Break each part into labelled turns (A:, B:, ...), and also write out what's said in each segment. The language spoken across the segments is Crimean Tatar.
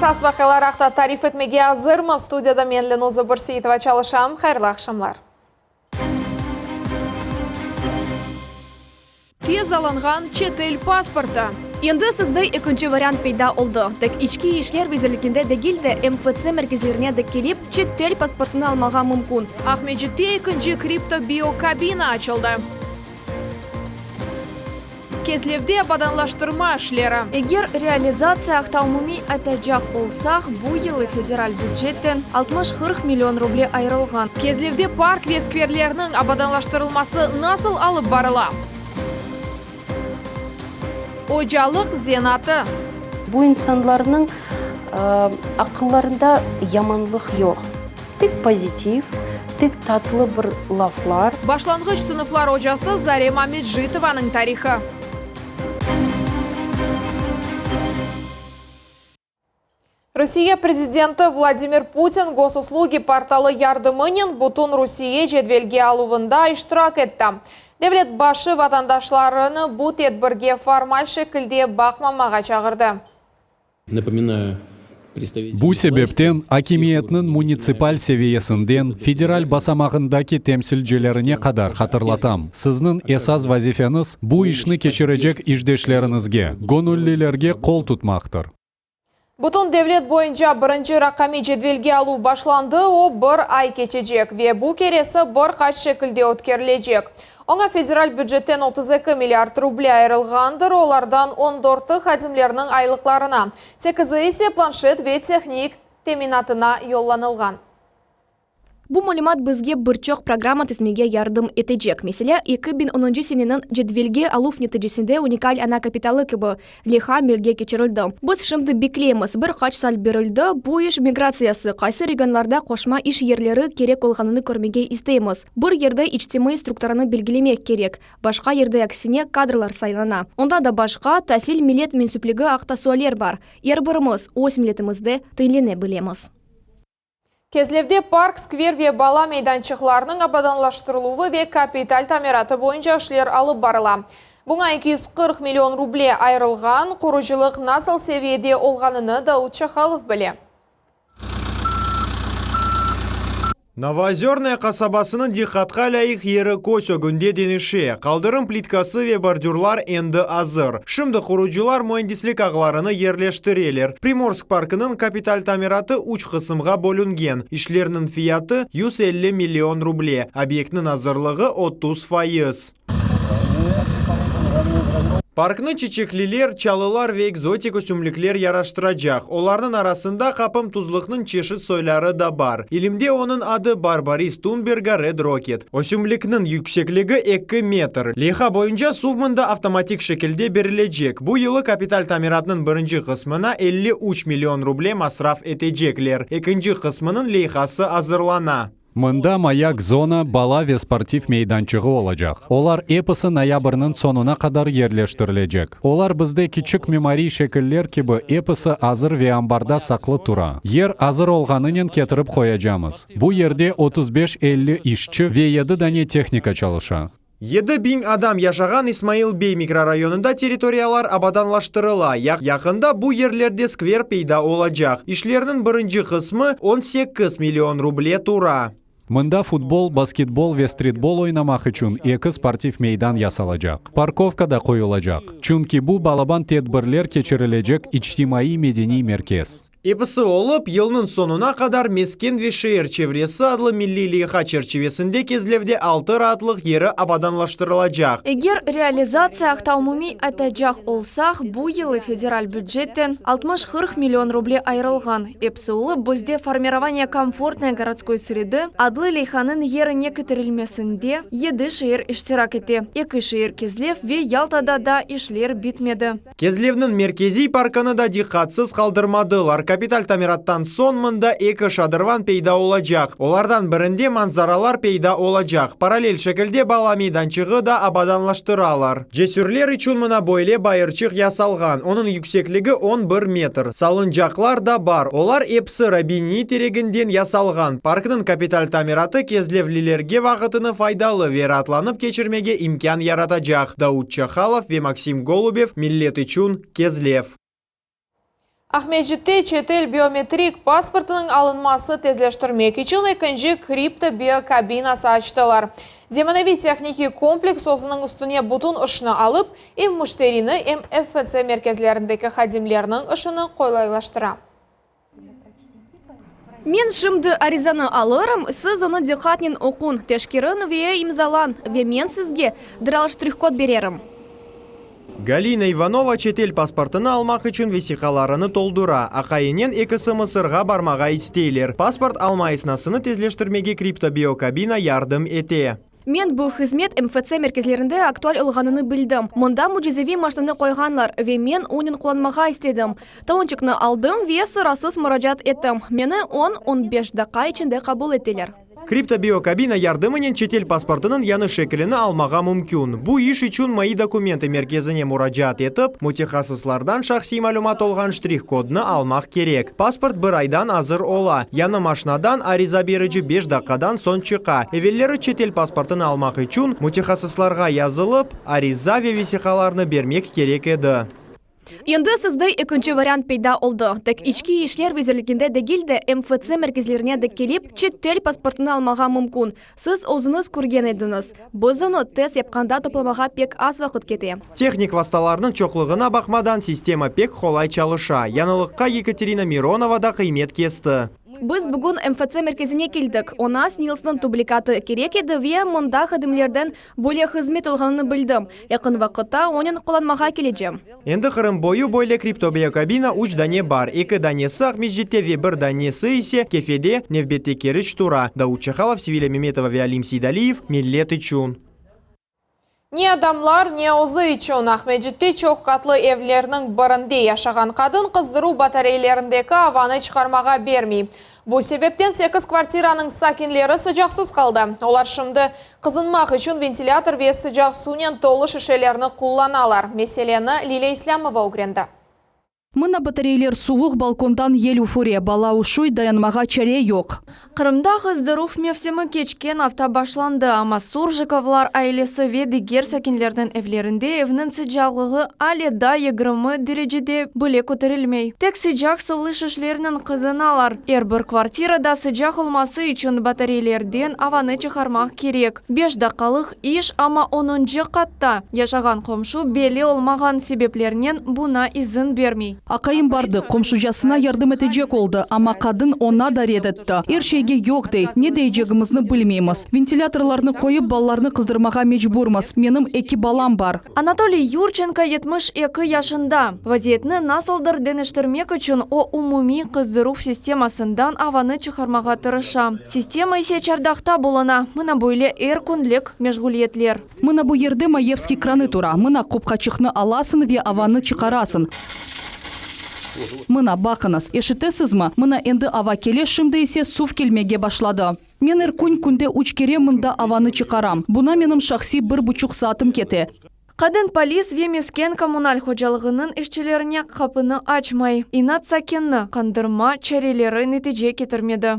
A: Esas vaqialar aqta tarif etmege azırmız. Studiyada men, Lenuza Bürseitova, çalışam. Hayırlı aqşamlar. Tez alınğan çetel pasportı.
B: Endi sizde ekinci variant peyda oldı. Tek İçki işler vezirliginde degil de, MFC merkezlerine de kelip, çetel pasportını almağa mümkün.
A: Aqmescitte ekinci kripto-biokabina açıldı. Kezlevde abadanlaştırma işleri.
B: Eger realizatsiya aqta umumiy aytacaq olsaq, bu yılı federal bücetten 60-40 million ruble ayırılğan.
A: Kezlevde park ve skverlerniñ abadanlaştırılması nasıl alıp barıla? Ocalıq zenaatı.
C: Bu insanlarnıñ aqıllarında yamanlıq yoq, tek pozitiv, tek tatlı bir laflar.
A: Başlanğıç sınıflar ocası Zarema Mecitovanıñ tarihı. Rusiye prezidenti Vladimir Putin Gosuslugi portalı yardımınen bütün Rusiye cedvelge aluvında iştirak etti. Devlet başı vatandaşlarını bu tedbirge formal şekilde baqmamağa çağırdı.
D: Bu sebepten akimiyetniñ munitsipal seviyesinden federal basamağındaki temsilcilerine qadar hatırlatam, sizniñ esas vazifeñiz, bu işni keçirecek işdeşleriñizge, göñüllilerge qol tutmaqtır.
A: Bütün devlet boyunca birinci raqamiy cedvelge aluv başlandı, o, bir ay keçecek ve bu keresi bir qaç şekilde ötkerilecek. Oña federal bücetten 32 milliard ruble ayırılğandır, olardan on dörtü hadimlerniñ aylıqlarına, sekizi ise planşet ve tehnik teminatına yollanılğan.
B: Bu malümat bizge bir çoq programma tizmege yardım etecek. Meselâ, 2010-ncı seneniñ cedvelge aluv neticesinde unikal ana kapitalı kibi leyha amelge keçirildi. Biz şimdi bekleymiz, bir qaç sual berildi, bu iş migratsiyası, qaysı regionlarda qoşma iş yerleri kerek olğanını körmege isteymiz. Bir yerde içtimaiy strukturanı belgilemek kerek, başqa yerde aksine kadrlar saylana. Ondan da başqa, tasil, millet mensüpligi aqta sualler bar. Er birimiz öz milletimizde tiñlene bilemiz.
A: Kezlevde park, skver ve bala meydançıqlarınıñ abadanlaştırıluvı ve kapital tamiratı boyunca işler alıp barıla. Buña 240 million ruble ayırılğan. Qurucılıq nasıl seviyede olğanını Daud Çahalov bile.
E: Novoozörnoye qasabasınıñ diqqatqa lâyıq yeri köz ögünde deñişe, qaldırım plitkası ve bordürlar endi azır. Şimdi qurucılar müendislik ağlarını yerleştireler. Primorsk parkınıñ kapital tamiratı üç qısımğa bölüngen. İşlerniñ fiyatı, 150 million ruble, obyektniñ azırlığı, 30%. Parknı çiçekliler, çalılar ve ekzotik ösümlikler yaraştıracaq. Olarnıñ arasında qapım tuzluqnıñ çeşit soyları da bar. İlimde onıñ adı Barbaris Thunberga Red Rocket. Ösümlikniñ yüksekligi eki metr. Leyha boyunca suv mında avtomatik şekilde berilecek. Bu yılı kapital tamiratnıñ birinci qısmına 53 million ruble masraf etecekler. Ekinci qısmınıñ leyhası azırlana.
D: Mında mayak zona, bala ve sportiv meydançığı olacaq. Olar episi noyabrniñ soñuna qadar yerleştirilecek. Olar bizde kiçik mimariy şekiller kibi episi azır ve ambarda saqlı tura. Yer azır olğanınen ketirip qoyacamız. Bu yerde 35-50 işçi ve yedi dane tehnika çalışa.
E: 7000 adam yaşağan İsmail bey mikrorayonında territoriyalar abadanlaştırıla. Yaqında bu yerlerde skver peyda olacaq. İşlerniñ birinci qısmı 18 million ruble tura.
D: Mında futbol, basketbol ve stritbol oynamaq içün eki sportiv meydan yasalacaq. Parkovka da qoyulacaq, çünki bu balaban tedbirler keçirilecek içtimaiy-medeniy merkez.
E: Episi olıp, yılnıñ soñuna qadar Mesken ve şeer çevresi adlı milliy leyha çerçivesinde Kezlevde altı raatlıq yeri abadanlaştırılacaq.
B: Eger realizatsiya aqta umumiy aytacaq olsaq, bu yılı federal bücetten 60-40 million ruble ayırılğan. Episi olıp, bizde Formirovание komfortnoy gorodskoy sredı adlı leyhanıñ yerine ketirilmesinde yedi şeer iştirak ete, eki şeer Kezlev ve Yaltada da işler bitmedi.
E: Kezlevniñ merkeziy parkını da diqqatsız qaldırmadılar. Kapital tamirattan soñ mında eki şadırvan peyda olacaq. Olardan birinde manzaralar peyda olacaq. Parallel şekilde bala meydançığı da abadanlaştıralar. Cesürler içün mına böyle bayırçıq yasalğan, onıñ yüksekligi 11 metr. Salıncaqlar da bar, olar episi robiniy tereginden yasalğan. Parknıñ kapital tamiratı kezlevlilerge vaqıtını faydalı ve raatlanıp keçirmege imkân yaratacaq. Daud Çahalov ve Maksim Golubev, Millet içün, Kezlev.
A: Aqmescitte çetel biometrik pasportınıñ alınması tezleştirmek içün ekinci kripto-biokabinası açtılar. Zemaneviy tehnikiy kompleks özüniñ üstüne bütün işni alıp, em müşterini, em FC merkezlerindeki hadimlerniñ işini qolaylaştıra.
B: Men şimdi arizanı alırım, siz onı diqqatnen oquñ, teşkeriñ ve imzalañ, ve men sizge deral ştrih-kod bererim.
E: Galina İvanova çetel pasportını almaq içün vesiqalarını toldura. Aqayınen ekisi Mısırğa barmağa isteyler. Pasport alma esnasını tezleştirmege kriptobiokabina yardım ete.
B: Men bu hızmet MFC merkezlerinde aktual olğanını bildim. Mında mücizeviy maşnanı qoyğanlar ve men onen qullanmağa istedim. Talonçıqnı aldım ve sırasız muracaat ettim. Meni on, on beş daqqa içinde qabul ettiler.
E: Kriptobiokabina yardımınen çetel pasportınıñ yañı şeklini almağa mümkün. Bu iş içün Moi dokumentı merkezine muracaat etip, mütehassıslardan şahsiy malümat olğan ştrih-kodnı almaq kerek. Pasport bir aydan azır ola. Yañı maşnadan ariza berici beş daqqadan soñ çıqa. Evelleri çetel pasportını almaq içün mütehassıslarğa yazılıp, ariza ve vesiqalarnı bermek kerek edi.
B: Endi sizde ekinci variant peyda oldı, tek İçki işler vezirliginde degil de, MFC merkezlerine de kelip, çetel pasportını almağa mümkün. Siz özüñiz körgen ediñiz, biz onı test yapqanda toplamağa pek az vaqıt kete.
E: Tehnik vastalarnıñ çoqluğına baqmadan, sistema pek qolay çalışa. Yañılıqqa Yekaterina Mironova da qıymet kesti.
B: Biz bugün MFC merkezine keldik, oña SNİLSniñ dublikatı kerek edi ve mında hadimlerden Böyle hızmet olğanını bildim. Yaqın vaqıtta onen qullanmağa kelecem.
E: Endi Qırım boyu böyle kriptobiokabina üç dane bar, eki danesi Aqmescitte ve bir danesi ise Kefede, nevbette Keriç tura. Davut Çakalov, Sevilâ Memetova ve Alim Seydaliyev, Millet içün.
A: Ne adamlar, ne özü içün. Aqmescitte çoq qatlı evlerniñ birinde yaşağan qadın qızdıruv batareylerindeki avanı çıqarmağa bermey. Bu sebepten sekiz kvartiranıñ sakinleri sıcaqsız qaldı. Olar şimdi qızınmaq içün ventilâtor ve sıcaq suvnen tolu şişelerni qullanalar. Meseleni Lilâ İslâmova ögrendi.
F: Mına batareyler suvuq, balkondan yel üfüre, bala üşüy, dayanmağa çare yoq.
G: Qırımda qızdıruv mevsimi keçken afta başlandı, amma Surjikovlar ailesi ve diger sakinlerniñ evlerinde evniñ sıcaqlığı ale daa 20 derecede bile köterilmey. Tek sıcaq suvlı şişlernen qızınalar. Er bir kvartirada sıcaq olması içün batareylerden avanı çıqarmaq kerek. Beş daqqalıq iş, amma onuncı qatta yaşağan qomşu belli olmağan sebeplernen buña izin bermey.
F: Aqayım bardı, qomşucasına yardım etecek oldı, amma qadın oña da red etti. Er şeyge yoq dey, ne deycegimizni bilmeymiz. Ventilâtorlarnı qoyıp, balalarnı qızdırmağa mecburmız. Menim eki balam bar.
G: Anatoliy Yurçenko 72 yaşında. Vaziyetni nasıldır deñiştirmek içün o, umumiy qızdıruv sistemasından avanı çıqarmağa tırışa. Sistema ise çardaqta buluna. Mına böyle er künlik meşğuliyetler.
F: Mına bu yerde Mayevskiy kranı tura. Mına qopqaçıqnı alasıñ ve avanı çıqarasıñ. Mına, baqıñız, eşitesizmi? Mına endi ava kele, şimdi ise suv kelmege başladı. Men er kün, künde üç kere mında avanı çıqaram. Buna menim şahsiy bir buçuq saatım kete.
G: Qadın polis ve mesken-kommunal hocalığınıñ işçilerine qapını açmay. İnat sakinni qandırma çareleri netice ketirmedi.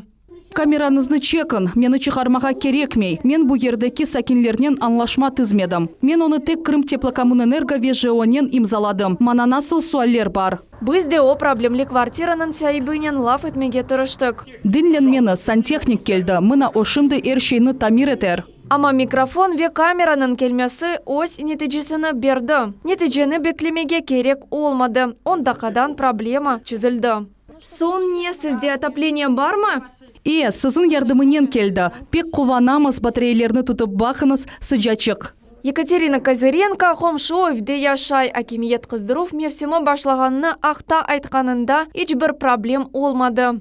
F: Kamerañıznı çekiñ, meni çıqarmağa kerekmey. Men bu yerdeki sakinlernen añlaşma tizmedim. Men onı tek Krımteplokommunenergo ve JOnen imzaladım. Maña nasıl sualler bar?
G: Biz de o problemli kvartiranıñ saibinen laf etmege tırıştıq.
F: Diñleñ meni, santehnik keldi, mına o şimdi er şeyni tamir eter.
G: Amma mikrofon ve kameranıñ kelmesi öz neticesini berdi. Neticeni beklemege kerek olmadı, on daqqadan problema çezildi. Soñ ne, sizde otopleniye barmı?
F: E, siziñ yardımınen keldi. Pek quvanamız, batareylerni tutıp baqıñız, sıcaçıq.
G: Yekaterina Kozırenko qomşu evde yaşay. Akimiyet qızdıruv mevsimi başlağanını aqta aytqanında iç bir problem olmadı.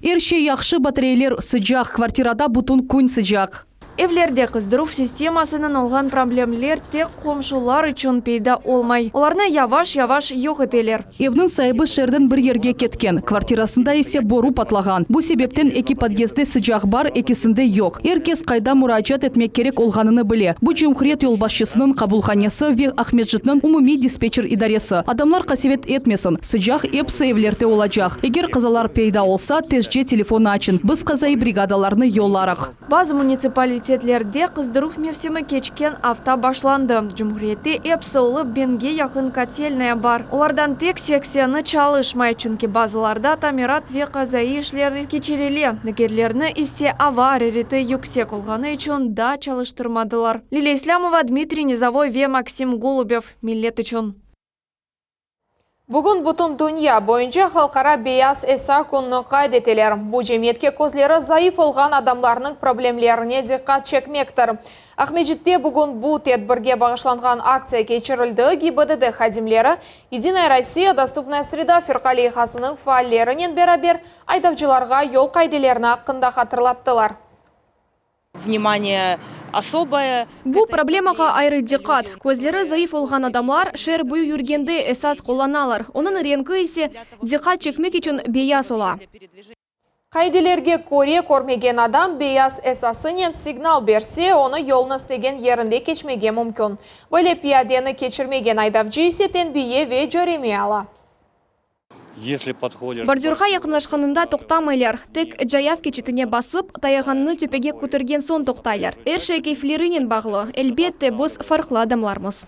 F: Er şey yahşı, batareyler sıcaq, kvartirada bütün kün sıcaq.
G: Evlerde qızdıruv sistemasınen olğan problemler tek qomşular içün peyda olmay. Olarnı yavaş-yavaş yoq eteler.
F: Evniñ saibi şeerden bir yerge ketken, kvartirasında ise boru patlağan. Bu sebepten eki podyezdde sıcaq bar, ekisinde yoq. Er kes qayda muracaat etmek kerek olğanını bile. Bu cumhuriyet yolbaşçısınıñ qabulhanesi ve Aqmescitniñ umumiy dispetçer idaresi. Adamlar qasevet etmesin, sıcaq episi evlerde olacaq. Eger qazalar peyda olsa, tezce telefon açıñ, biz qazaiy brigadalarnı yollarıq.
G: Bazı munitsipalitetler. munitsipalitetlerde qızdıruv mevsimi keçken afta başlandı. Cumhuriyette episi olıp biñge yaqın kotelnaya bar. Olardan tek sekseni çalışmay, çünki bazılarda tamirat ve qazaiy işler keçirile, digerlerini ise ava arareti yüksek olğanı içün daa çalıştırmadılar. Lilâ İslâmova, Dmitriy Nizovoy ve Maksim Golubev, Millet içün.
A: Bugün bütün dünya boyunca Halqara beyaz esa kününi qayd eteler. Bu, cemiyetke közleri zayıf olğan adamlarnıñ problemlerine diqqat çekmektir. Aqmescitte bugün bu tedbirge bağışlanğan aktsiya keçirildi, GİBDD hadimleri Yedinaya Rossiya, dostupnaya sreda firqa leyhasınıñ faallerinen beraber aydavcılarğa yol qaidelerini aqqında hatırlattılar.
H: Vnimaniye osoboye.
B: Bu problemağa ayrı diqqat. Közleri zayıf olğan adamlar şeer boyu yürgende esas qullanalar, onıñ renki ise diqqat çekmek içün beyaz ola.
A: Qaidelerge köre, körmegen adam beyaz esasınen signal berse, onı yolnı istegen yerinde keçmege mümkün. Böyle piyadeni keçirmegen aydavcı ise tenbiye ve cöreme ala.
B: Bordürğa yaqınlaşqanında toqtamaylar, tek cayav keçitine basıp, tayağanını töpege kötergen soñ toqtaylar. Er şey keyflerinen bağlı. Elbette, biz farqlı adamlarmız.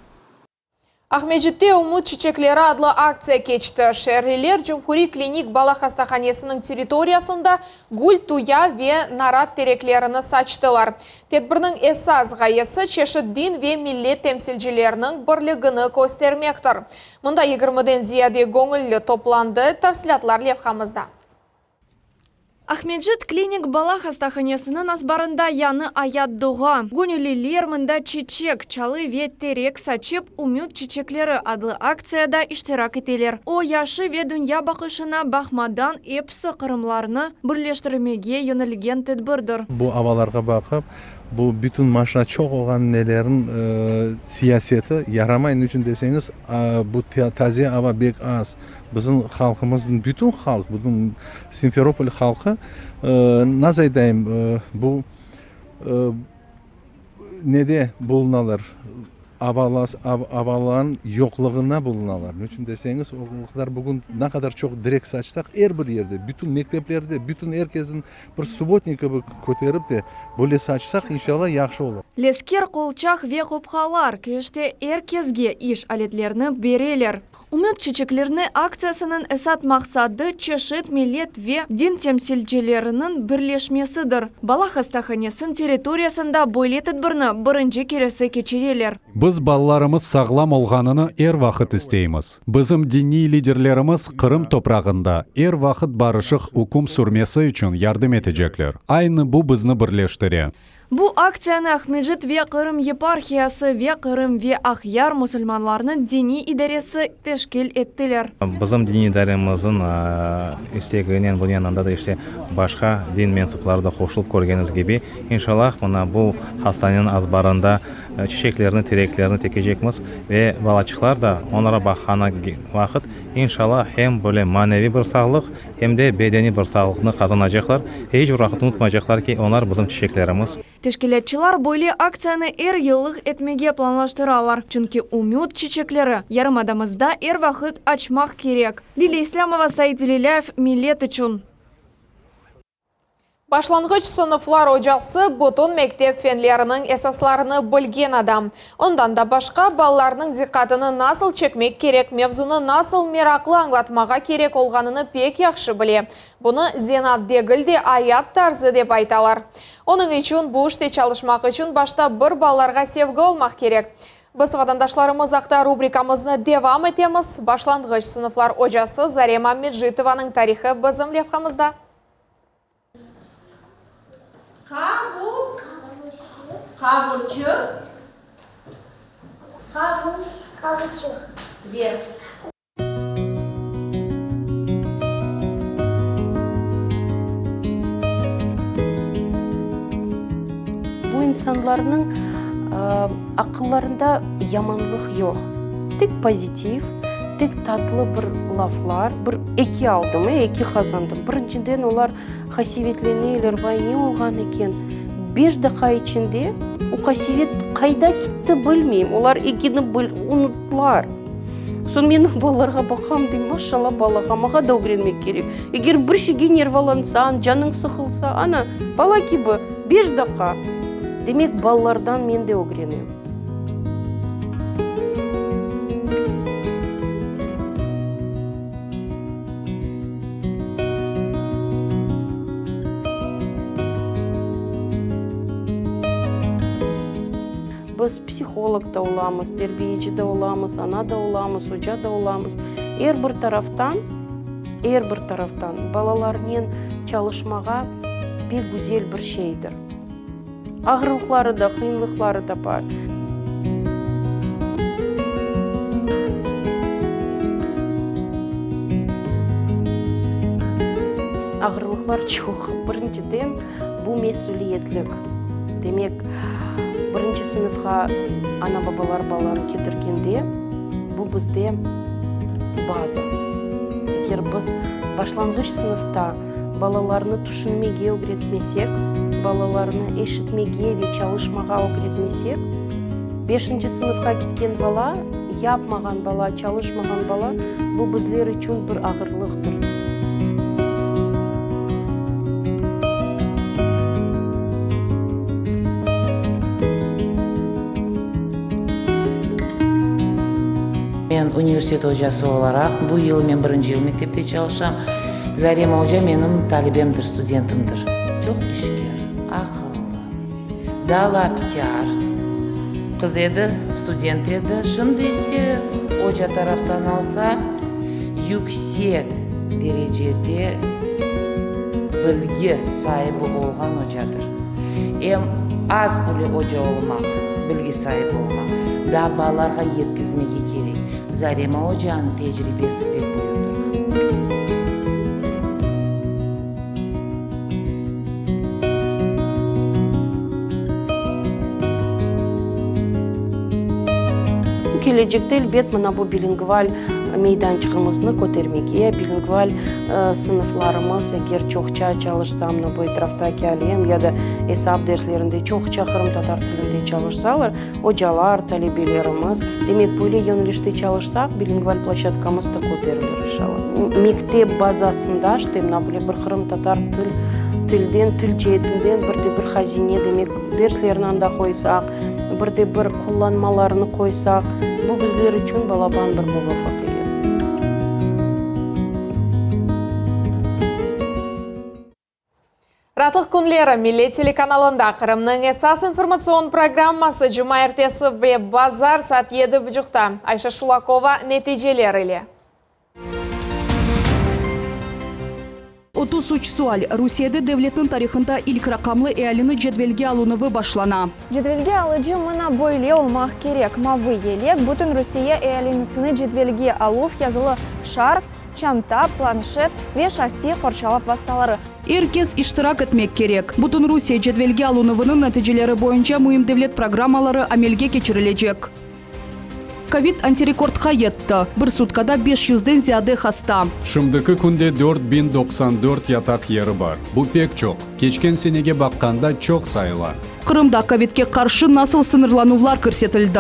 A: Aqmescitte Ümüt çiçekleri adlı aktsiya keçti. Şeerliler Cumhuriy klinik bala hastahanesiniñ territoriyasında gül, tuya ve narat tereklerini saçtılar. Tedbirniñ esas ğayesi, çeşit din ve millet temsilcileriniñ birligini köstermektir. Mında yigirmiden ziyade göñülli toplandı, tafsilâtlar levhamızda.
G: Aqmescit klinik bala hastahanesiniñ azbarında yañı ayat doğa. Göñülliler mında çiçek, çalı ve terek saçıp, Ümüt çiçekleri adlı aktsiyada iştirak eteler. O, yaşı ve dünya baqışına baqmadan episi qırımlarnı birleştirmege yönelgen tedbirdir.
I: Bu avalarğa baqıp, bu bütün maşina çoq olğan nelerin siyaseti yaramay, niçün deseñiz, bu taze ava bek az. Bizim halqımıznıñ, bütün halq, bütün Simferopol halqı, nasıl aytayım, bu nede bulunalar, avalanıñ yoqluğına bulunalar. Niçün deseñiz, o qadar bugün ne qadar çoq direk saçsaq, er bir yerde, bütün mekteplerde, bütün er kesniñ bir subbotnik kibi köterip de böyle saçsaq, inşallah, yahşı olur.
G: Lesker, qolçaq ve qopqalar, kirişte er kesge iş aletlerini bereler. Ümüt çiçeklerni aktsiyasınıñ esas maqsadı, çeşit millet ve din temsilcileriniñ birleşmesidir. Bala hastahanesiniñ territoriyasında böyle tedbirni birinci keresi keçireler.
D: Biz balalarımız sağlam olğanını er vaqıt isteymiz. Bizim diniy liderlerimiz Qırım toprağında er vaqıt barışıq üküm sürmesi içün yardım etecekler. Aynı bu bizni birleştire.
G: Bu aktsiyanı Aqmescit ve Qırım yeparhiyası ve Qırım ve Aqyar musulmanlarınıñ diniy idaresi teşkil ettiler.
J: Bizim diniy idaremizniñ isteginen bunıñ yanında da işte başqa din mensupları da qoşulıp körgeniz kibi, inşallah, mına bu hastaneniñ azbarında çiçeklerni, tereklerni tekecekmiz ve balaçıqlar da onlara baqqanı vaqıt, inşallah, hem böyle maneviy bir sağlıq, Em de bedeniy bir sağlıqnı qazanacaqlar ve iç bir vaqıt unutmaycaqlar ki, olar bizim çiçeklerimiz.
G: Teşkilâtçılar böyle aktsiyanı er yıllıq etmege planlaştıralar, çünki ümüt çiçekleri yarımadamızda er vaqıt açmaq kerek. Lilâ İslâmova, Said Velilâyev, Millet içün.
A: Başlanğıç sınıflar ocası, bütün mektep fenleriniñ esaslarını bilgen adam. Ondan da başqa, balalarnıñ diqqatını nasıl çekmek kerek, mevzunı nasıl meraqlı añlatmağa kerek olğanını pek yahşı bile. Bunı zenaat degil de, ayat tarzı dep aytalar. Onıñ içün bu işte çalışmaq içün başta bir balalarğa sevgi olmaq kerek. Biz Vatandaşlarımız aqta rubrikamıznı devam etemiz. Başlanğıç sınıflar ocası Zarema Mecitovanıñ tarihı bizim levhamızda.
K: Qavu, qavurçıq, qavu, qavurçıq, ve.
C: Bu insanlarnıñ aqıllarında yamanlıq yoq, tek pozitiv. Tek tatlı bir laflar, bir eki aldım, e, eki qazandım. Birinciden olar qasevetleneler, vay, ne olğan eken? Beş daqqa içinde o qasevet qayda kitti bilmeyim, olar ekini unuttılar. Soñ men balalarğa baqam, deyim, maşallah balağa, maña da ögrenmek kerek. Eger bir şeyge nervalansañ, canıñ sıqılsa, ana, bala kibi, beş daqqa. Demek, balalardan men de ögrenem. Biz psiholog da olamız, terbiyeci de olamız, ana da olamız, oca da olamız. Er bir taraftan, er bir taraftan balalarnen çalışmağa pek güzel bir şeydir. Ağırlıqları da, qıyınlıqları da bar. Ağırlıqlar çoq. Birinciden, bu mesüliyetlik. Demek, birinci sınıfqa ana-babalar balanı ketirgende, bu bizde baza. Eger biz başlanğıç sınıfta balalarnı tüşünmege ögretmesek, balalarnı eşitmege ve çalışmağa ögretmesek, beşinci sınıfqa ketken bala, yapmağan bala, çalışmağan bala, bu bizler içün bir ağırlıqtır.
L: Men universitet ocası olaraq, bu yıl men birinci yıl mektepte çalışam. Zarema oca menim talebemdir, studentimdir. Çoq işkir, aqıllı, dalapkâr qız edi, student edi. Şimdi ise, oca taraftan alsaq, yüksek derecede bilgi saibi olğan ocadır. Em az bile oca olmaq, bilgi saibi olmaq, daa balalarğa yetkizmege kerek. Zarema ocanıñ tecribesi pek büyüktir.
C: Kelecekte, elbet, mına bu bilingval meydançığımıznı kötermege, bilingval sınıflarımız, eger çoqça çalışsa, mına bu etraftaki alem ya da esap derslerinde çoqça qırımtatar tilinde çalışsalar, Ocalar, talebelerimiz, demek, böyle yönelişte çalışsaq, bilingval ploşçadkamız da köterilir, inşallah. Mektep bazasında, işte, mına böyle bir qırımtatar til, tilden, til ceetinden bir de bir hazine, demek, derslerni anda qoysaq, bir de bir qullanmalarnı qoysaq, bu bizler içün balaban bir muvafaqiyet.
A: Raatlıq künleri Millet telekanalında Qırımnıñ esas informatsion programması cumaertesi ve bazar saat yedi buçuqta. Ayşe Şulakova neticeler ile.
F: 33 sual, Rusiyede devletniñ tarihında ilk raqamlı ealini cedvelge alınuvı başlana.
G: Cedvelge alıcı mına böyle olmaq kerek, mavı yelek, bütün Rusiye ealinisini cedvelge aluv yazılı şarf, çanta, planşet ve şahsiy qorçalav vastaları.
F: Er kes iştirak etmek kerek. Bütün Rusiye cedvelge alınuvınıñ neticeleri boyunca müim devlet programmaları amelge keçirilecek. Kovid antirekordqa yetti, bir sutkada beş yüzden ziyade hasta.
D: Şimdiki künde 4094 yataq yeri bar. Bu pek çoq. Keçken senege baqqanda çoq sayıla.
F: Qırımda kovidke qarşı nasıl sıñırlanuvlar kirsetildi?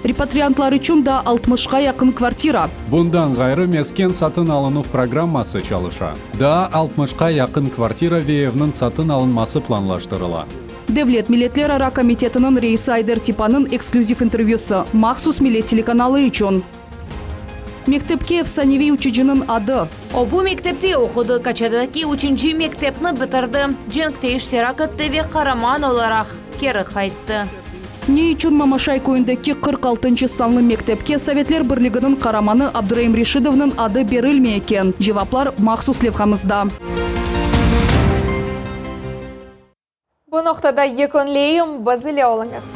F: Repatriantlar içün daa altmışqa yaqın kvartira.
D: Bundan ğayrı, mesken satın alınuv programması çalışa. Daa altmışqa yaqın kvartira ve evniñ satın alınması planlaştırıla.
F: Devlet milletlerara komitetiniñ reisi Ayder Tipanıñ eksklüziv intervyüsı, mahsus Millet telekanalı içün. Mektepke efsaneviy uçucınıñ adı.
M: O, bu mektepte oqudı, Kaçadaki üçünci mektepni bitirdi, cenkte iştirak etti ve qaraman olaraq keri qayttı.
F: Ne içün Mamaşay köyündeki 46-ncı sanlı mektepke Sovetler Birliginiñ qaramanı Abdureim Reşidovnıñ adı berilmey eken? Cevaplar mahsus levhamızda.
A: Bu noqtada yekünleyim, biz ile oluñız.